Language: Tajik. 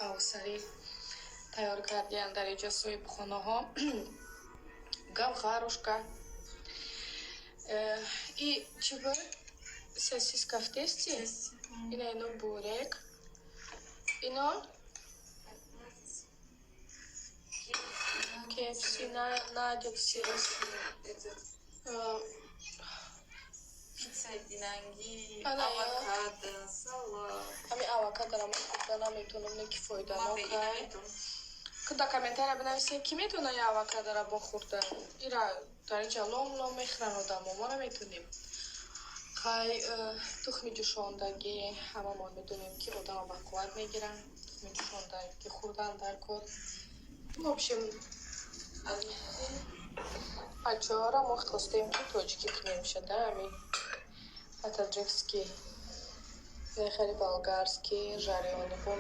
Авсарӣ тайёр кардиян дар иҷо соҳибхонаҳо. Гавҳарушка. И чӣ буд? Сосиска в тесте? Ина, ино бурек. Ино? KFC nuggets. Пицца динанги, Ана, я. авокадо, салат. Ҳами авокадоро ман хӯрда наметонам, не ки фоиданок Ман ай. наметонам. Ки дар комментария бинависед, ки метавона я авокадоро бохӯрда. Ира дар инҷа лом лом мехӯранд одамо, мо наметонем. Хай, тухми ҷӯшондагӣ, ҳамамон медонем, ки одама ба қувват мегиранд. Тухми ҷӯшондагӣ хӯрдан дар кор. В общем, бачаҳоро мо хостем, ки тоҷикӣ кунем шуда, ами таджикский, хеле болгарский жарёный бо.